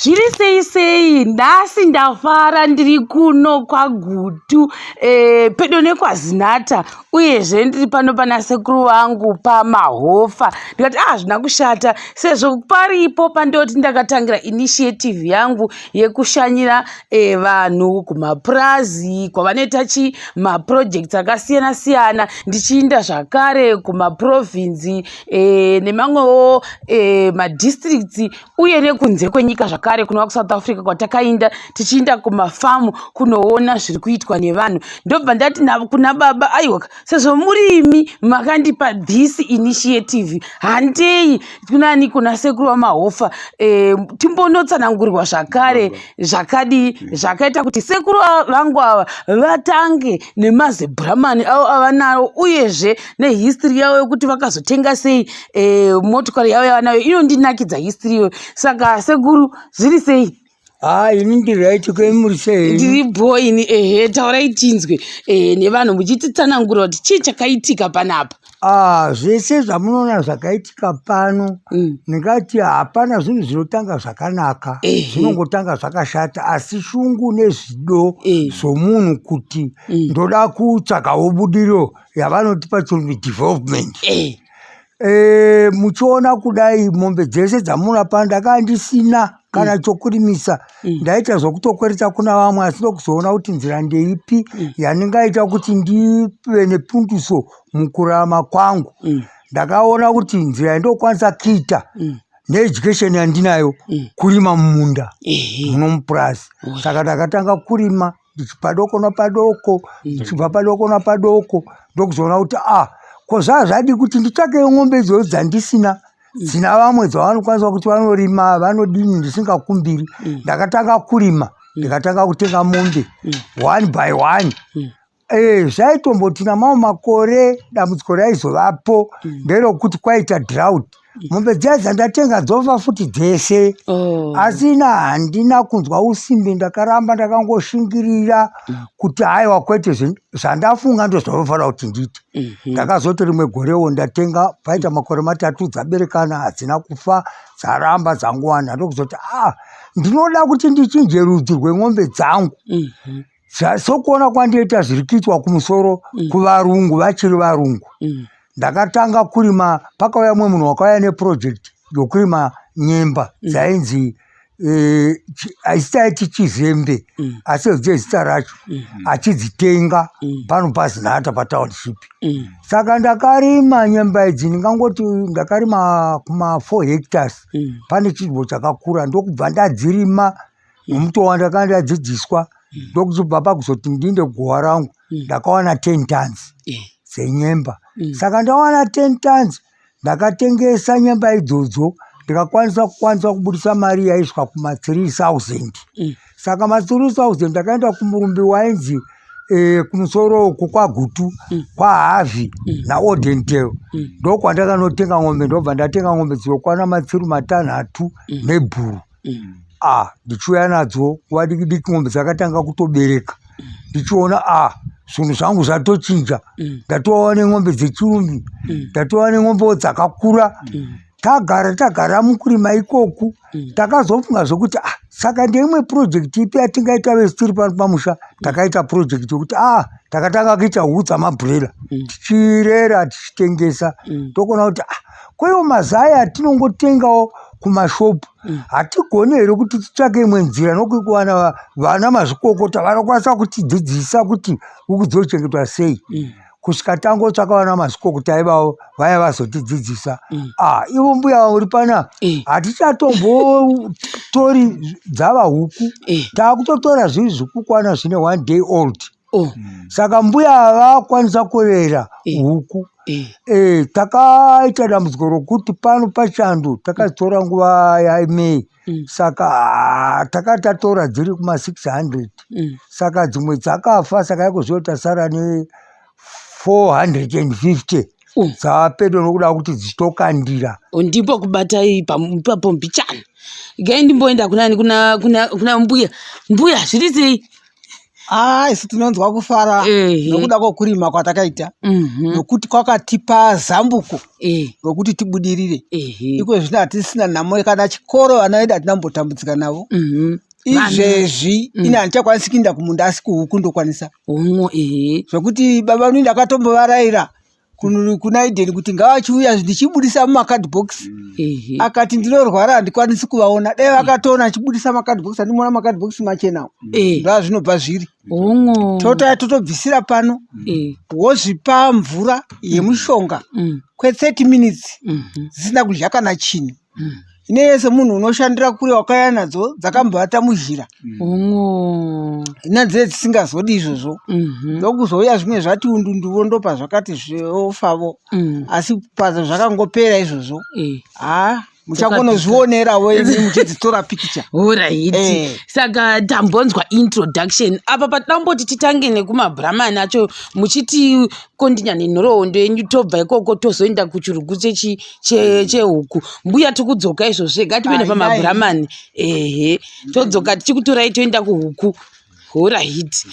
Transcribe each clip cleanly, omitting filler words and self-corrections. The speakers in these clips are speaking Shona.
Zviri sei sei nhasi ndafara ndiri kuno kwaGutu e, pedo nekwaZinata uyezve ndiri pano pana sekuru vangu paMahofa ndikati ah zvina kushata sezvo paripo pandoti ndakatangira initiative yangu yekushanyira e, vanhu kumapurazi kwavanoita chi maprojects akasiyana siyana ndichiinda zvakare kumaprovinzi e, nemamwewo e, madistricts uye nekunze kwenyika zvakare kunova kusouth africa kwatakainda tichiinda kumafamu kunoona zviri kuitwa nevanhu ndobva ndati kuna baba aiwa sezvo murimi makandipa this initiative handei kunani kuna sekuru vamahofa e, timbonotsanangurirwa zvakare zvakadii zvakaita kuti sekuru vangu ava vatange nemazebhuramani avo avanaro uyezve nehistory yavo yekuti vakazotenga sei e, motokari yavo yavanayo inondinakidza history iyoyo saka sekuru zviri sei ha ini ndiri right kwe muri sei ndiri bho ini ehe taurai tinzwe e, nevanhu muchititsanangura kuti chii chakaitika panapa ah zvese zvamunoona zvakaitika pano mm. ndingati hapana zvinhu zvinotanga zvakanaka zvinongotanga zvakashata asi shungu nezvido zvomunhu kuti mm. ndoda kutsvagawo budiro yavanoti pachirungu development eh. E, muchiona kudai mombe dzese dzamuna pano ndakaa ndisina kana mm. chokurimisa mm. ndaita zvokutokwereta kuna vamwe asi ndokuzoona kuti nzira ndeipi mm. yandingaita kuti ndive nepunduso mukurarama kwangu mm. ndakaona kuti nzira yandokwanisa kuita mm. needucation yandinayo mm. kurima mumunda muno mupurazi saka ndakatanga kurima ndichipadoko napadoko mm. ndichibva padoko napadoko ndokuzoona kuti ah ko zvaa zvadii kuti nditsvake ng'ombe idzodzo dzandisina mm. dzina vamwe dzavanokwanisa kuti vanorima vanodini ndisingakumbiri mm. ndakatanga kurima ndikatanga kutenga mombe one by one Eh, zvaitomboti namamwe makore dambudziko raizovapo mm. nderokuti kwaita drought mm. mombe dziya dzandatenga dzofa futi dzese oh. asi ina handina kunzwa usimbe ndakaramba ndakangoshingirira mm. kuti haiwa kwete zvandafunga ndozvanofanira kuti ndiite mm-hmm. ndakazoti rimwe gorewo ndatenga paita makore matatu dzaberekana hadzina kufa dzaramba dzangowana ndokuzoti ah ndinoda kuti ndichinje rudzi rwemombe dzangu mm-hmm. Sokuona kwandiita zviri kuitwa kumusoro mm. kuvarungu vachiri varungu mm. ndakatanga kurima pakauya mumwe munhu wakauya neproject yokurima nyemba mm. dzainzi eh, aisi taiti chizembe mm. asi zite zita racho mm. achidzitenga mm. pano pazinata patownship mm. saka ndakarima nyemba idzi ndingangoti ndakarima kuma 4 hectares mm. pane chidyo chakakura ndokubva ndadzirima nomutoo wandakanga ndadzidziswa mm. ndokuchibva pakuzoti ndinde guhwa rangu mm. ndakawana 10 tons eh. dzenyemba mm. saka ndawana 10 tons ndakatengesa nyemba idzodzo ndikakwanisa kukwanisa kubudisa mari yaiswa kuma 3000 saka ma 3000 ndakaenda kumurumbi wainzi e, kumusoro uku kwagutu mm. kwahavi mm. naodentel mm. ndokwandakanotenga ng'ombe ndobva ndatenga ng'ombe dzinokwana matsiru matanhatu mm. nebhuru mm. ah ndichiuya nadzo nguva diki diki mombe dzakatanga kutobereka mm. ndichiona ah zvinhu zvangu zvatochinja mm. ndatova nen'ombe dzechirumbi mm. ndatova nen'ombewo dzakakura mm. tagara tagara mukurima ikoku mm. takazofunga zvekuti ah saka ndeimwe purojekti ipi yatingaita vese tiri pano pamusha takaita purojekti yekuti ah takatanga kuita huku dzamabhurela mm. tichirera tichitengesa mm. tokuona kuti ah koiwo mazai atinongotengawo kumashopu mm. hatigoni here kuti titsvake imwe nzira nokuwana vana mazvikokota vanokwanisa kutidzidzisa kuti huku dzochengetwa sei mm. kusvika tangotsvaka vana mazvikokota ivavo vaya vazotidzidzisa mm. ah, ivo mbuya uri pana eh. hatichatombotori dzava huku eh. taakutotora zviri zvikukwana zvine one day old oh. Saka mbuya vakwanisa kurera eh. huku eh. Eh, takaita dambudziko rokuti pano pachando takatora nguva yamei mm. Saka ah, takati tatora dziri kuma 600 mm. Saka dzimwe dzakafa saka yakuziva tasara ne 450 mm. Dzapedo nokuda kuti dzichitokandira ndipo kubata ipapo mbichana gai ndimboenda kunani kuna, kuna, kuna mbuya mbuya zviri sei. Ah, isu tinonzwa kufara nokuda kwokurima kwatakaita nokuti kwakatipa zambuko rokuti tibudirire. Iko zvino hatisina nhamo, kana chikoro vana vedu hatina kumbotambudzika navo. Izvezvi ini handichakwanisi kuinda kumunda, asi kuhuku ndokwanisa. Zvekuti baba vangu ndakatombovaraira kuna Eden kuti ngavachiuya ndichibudisa mumakadhibhokisi. Akati ndinorwara, handikwanisi kuvaona. Dai vakatoona achibudisa makadhibhokisi, andimoona makadhibhokisi machena ndozvinobva zviri. Totaya totobvisira pano, wozvipa mvura yemushonga kwe30 minutes dzisina kudya kana chinhu. Ineye semunhu unoshandira kure, wakauya nadzo dzakambovata muzhira, ina dzee dzisingazodi izvozvo. Ndokuzouya zvimwe zvati undunduvo, ndopa zvakati zvofavo, asi pazo zvakangopera izvozvo. Ha, muchakonozvionerawo imi muchidzitora pikicha. Alright. Saka tambonzwa introduction apa. Patamboti titange nekumabhuramani acho, muchiti kondinya nenhoroondo yenyu, tobva ikoko tozoenda kuchirugu chehuku. Mbuya, tikudzoka izvozvo, ngativende Ai, pamabhuramani. Ehe, todzoka tichikutorai, toenda kuhuku. Alright,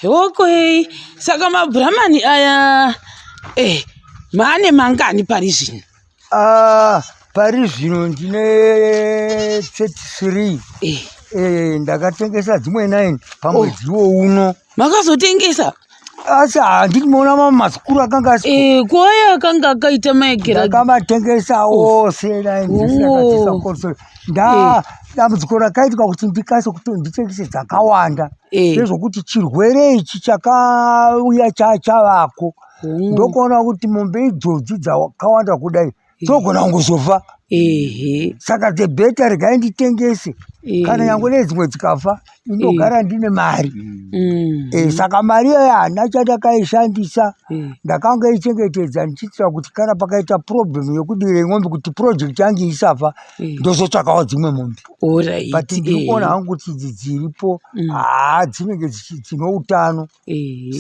okay. Saka mabhuramani aya maane mangani pari zvino? Ah, pari zvino ndine 33. Ndakatengesa dzimwe 9 pamwedzi iwo uno. Makazotengesa? Asi handiti moona mamwe mazukuru akanga asi. Kuaya akanga akaita maekera. Ndakamatengesa ose 9. Oh. Nda dambudziko rakaitika kuti ndikase kuti nditengese dzakawanda ndezvokuti chirwere ichi chakauya chavako, ndokuona kuti mombe idzodzi dzakawanda kudai dzogona kungozofa. Saka the better regai nditengese, kana nyange nedzimwe dzikafa indogara ndine mari. Saka mari iyoyo handina chandakaishandisa. Ndakanga ichengetedza ndichiitira kuti kana pakaita problem yekudira mombe, kuti project yangu isafa, ndozotsvakawo dzimwe mombe. But ndiri kuona hangu kuti idzi dziripo haa dzinenge dzine utano,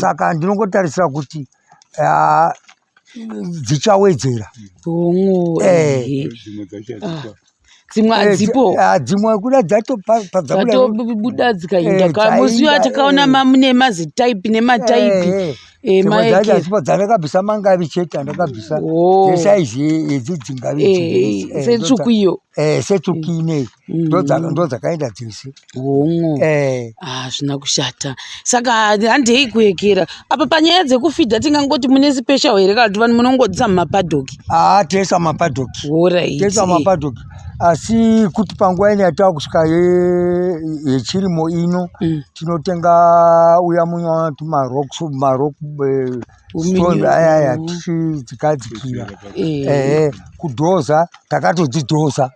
saka ndinongotarisira kuti dzichawedzera. Dzimwe dzacho hadzipo. Dzimwe hadzipo. Dzimwe kuda dzato padzabuda. Dzatobuda dzikainda kamusi dzainda, takaona mamune mazitaipi nemataipi. Dzimwe dzacho maekera. Hadzipo, dzandakabvisa mangavi chete andakabvisa. Dzesaizi idzi dzingavi idzi. Setsvuku iyo. Setsvuku inei, ndo dzakaenda dzese. Hongo. Ah, zvina kushata. Saka handei kuekera apa. Panyaya dzekufidha, tingangoti mune special here, kana kuti vanhu munongodzisa mumapaddock? Haa, toisa mumapaddock. Toisa mumapaddock, asi kuti panguva ino yatava kusvika yechirimo ino, tinotenga uya munyu tumarocks, marock stone ayaya, tichidzikadzikira. Ehe, kudhoza takatodzidhoza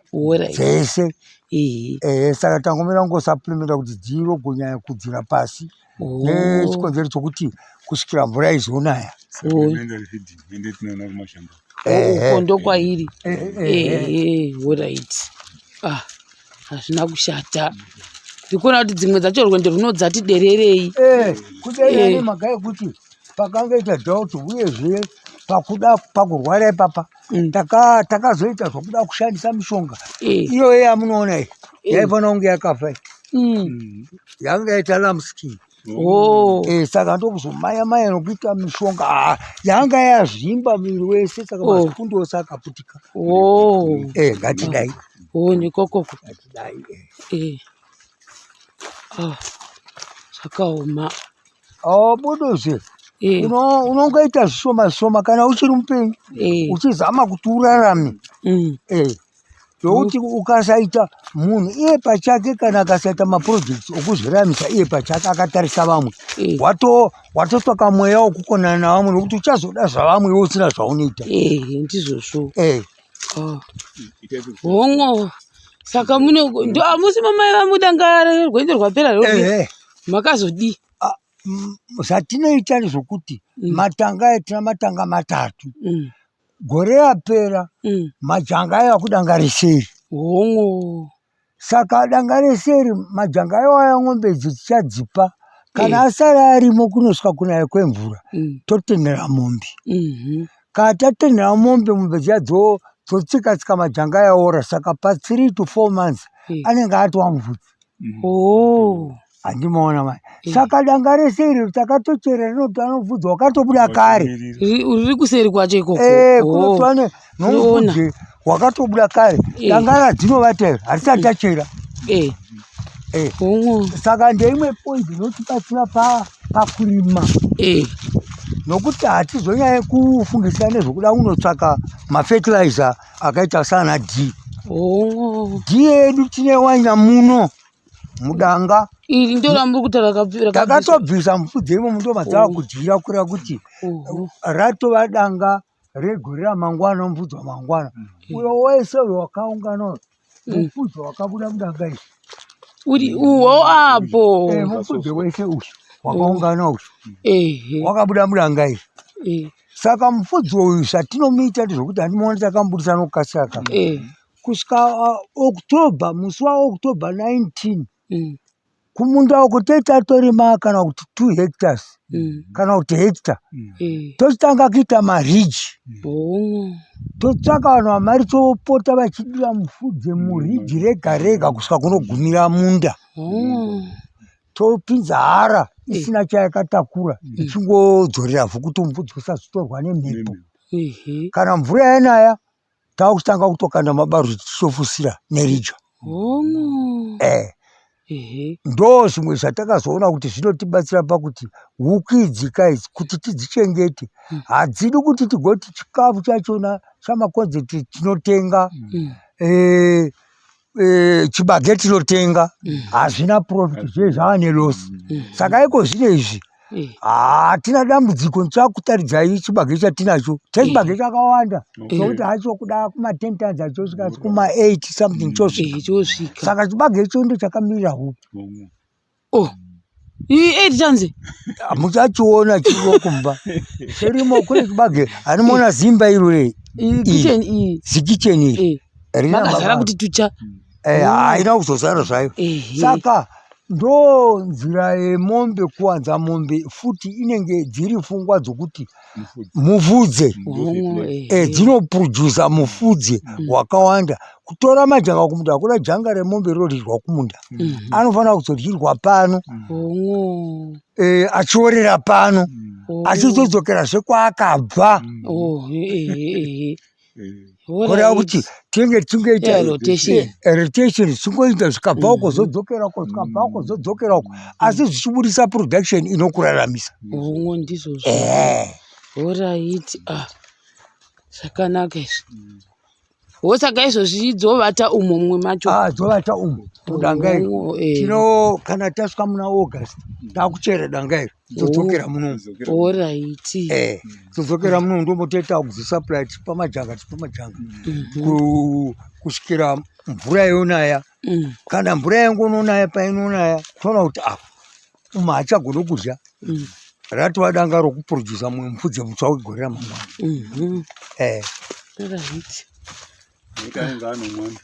dzese. Ehe, saka tangomira kungosupplementa kuti dziro kunyanya kudzira pasi, nechikonzero chokuti kusvikira mvura izonaya. Supplementary feeding ende tinoona kumashamba. Uko ndokwairi. Ehe, alright. Ah, hazvina kushata. Ndikuona kuti dzimwe dzacho rwendo runo dzati dererei. Kudai nemhaka yekuti pakangaita drought, uyezve pakuda pakurwara ipapa, takazoita zvokuda kushandisa mishonga. Iyoyo yamunoona iyi yaifanira kunge yakafa iyi. Yanga yaita lumpy skin. Saka ndokuzomaya maya nokuita mishonga. Ah, yanga yazvimba muviri wese, saka mazipundu ose akaputika. Ngatidai. Oh, nikokoko. Ngatidai. Ah, zvakaoma. Budozve unongoita zvishoma zvishoma kana uchiri mupenyu, uchizama kuti urarame. Zvokuti ukasaita munhu iye pachake, kana akasaita maprojects okuzviramisa iye pachake akatarisa vamwe, watotsvaka mweya wekukonana navamwe, nokuti uchazoda zvavamwe iwe usina zvaunoita. Ndizvozvo. Oh. Hongo. Saka mune ndo hamusi mamai vamudanga rwendo rwapera rwo? Makazodii? Zvatinoita ndezvokuti matanga etina matanga matatu. Gore rapera majanga aiva kudanga reseri. Saka danga reseri majanga aiwaya, mombe idzi tichadzipa kana asara arimo kunosvika kunaya kwemvura, totenhera mombe. Kana tatenhera mombe, mombe dziya dzotsika tsika majanga ayaora. Saka pa3 to 4 months anenge atova mvudzi. Handimaona mai. Saka danga rese iri takatochera rinoti anobvudza wakatobuda kare. Riri kuseri kwacho ikoko. Eh, kunotova nomubvudze wakatobuda kare. Danga radzinovata iri harisati tachera. Saka ndeimwe point inotibatsira pakurima. Nokuti hatizonyanye kufungisa nezvekuda kunotsvaka mafertilizer akaita sana D. D yedu tine wanya muno. Mudanga iri ndo ramuri kuta takatobvisa mupfudze imomo ndo madzava kudyira kureva kuti ratova danga regore ramangwana mupfudze wamangwana uyo wese uyo wakaungana uyo mupfudze wakabuda mudanga iri. Uri uwo apo. Mupfudze wese uyu wakaungana uyu wakabuda mudanga iri. Saka mupfudze uyu zvatinomuita ndezvekuti handimuona takamubudisa nokukasira ka kusvika October, musi waOctober 19 kumunda uko tetatorima kana kuti 2 hectares kana kuti hectare tochitanga kuita mariji totsvaka vanhu vamari topota vachidira mufudze muriji rega rega kusvika kunogumira munda topinza hara isina chayakatakura ichingodzorera vhu kuti mufudze usazotorwa nemhepo. Kana mvura yanaya takutanga kutokanda mabarwe tichitofusira nerija. Ndo zvimwe zvatakazoona kuti zvinotibatsira pakuti huku idzi ka idzi kuti tidzichengete hadzidi kuti tigoti chikafu chachona chamakonzeti tinotenga, chibage tinotenga, hazvina profit, zve zvava nelosi. Saka iko zvino izvi hatina dambudziko, ndichakutaridzai chibage chatinacho. Chechibage chakawanda sokuti hacho kuda kuma 10 tons achosvika asi kuma 8 something chosvika. Chosvika. Saka chibage icho ndo chakamirira huku. Oh, iyi 8 tons? Muchachiona chiriko kumba, chirimo. Kune chibage hanimona zimba iro rei. Iyi kitchen iyi. Zikicheni iri rina Makazara mabara. kuti tucha. Haina kuzozara zvayo. Saka ndo nzira yemombe kuwanza mombe futi inenge dziri pfungwa dzokuti mufudze dzinoprodusa mufudze wakawanda. Kutora majanga kumunda, hakuna janga remombe rinoryirwa kumunda, anofanira kuzodyirwa pano achiorera pano, achizodzokerazve kwaakabva. Kureva kuti tinge tingoita rotation. Rotation zvichingoita zvikabva uko zodzokera uko, zvikabva uko zodzokera uko, asi zvichibudisa production inokuraramisa. Hongo, ndizvozvo. Alright, ah, zvakanaka izvi. Wo saka izvozvi dzovata umo mumwe macho? Ah, dzovata umo mudanga iri. Tino kana tasvika muna August takuchera danga iri, dzodzokera munomu. Dzodzokera munomu, ndombotoita kudzisupply tichipa majanga, tichipa majanga kusvikira mvura yonaya. Kana mvura yangononaya, painonaya toona kuti ah, umu haachagoni kudya, ratova danga rokuprodusa mumwe mupfudze mutsva wegore ramangwana. Nekuti anenge ane mwana.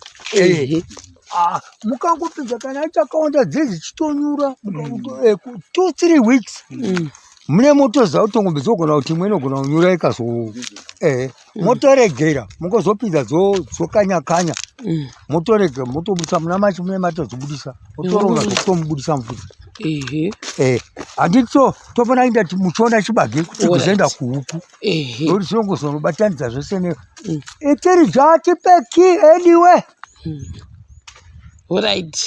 Mukangopinza kana achakawanda dzezi chitonyura 2-3 weeks, mune motoziva kuti ngombe dzogona kuti imwe inogona kunyura ikazo motoregera, mungozopinza dzokanya kanya, motoregera, motobudisa muna machi, mune matozobudisa, motoronga zvokutomubudisa mufudze. Handiti so tofanira kuenda muchiona chibage kuti kuzoenda kuhuku, nokuti zvinongozonobatanidza zvese ne itiri jati peki anyway. Alright.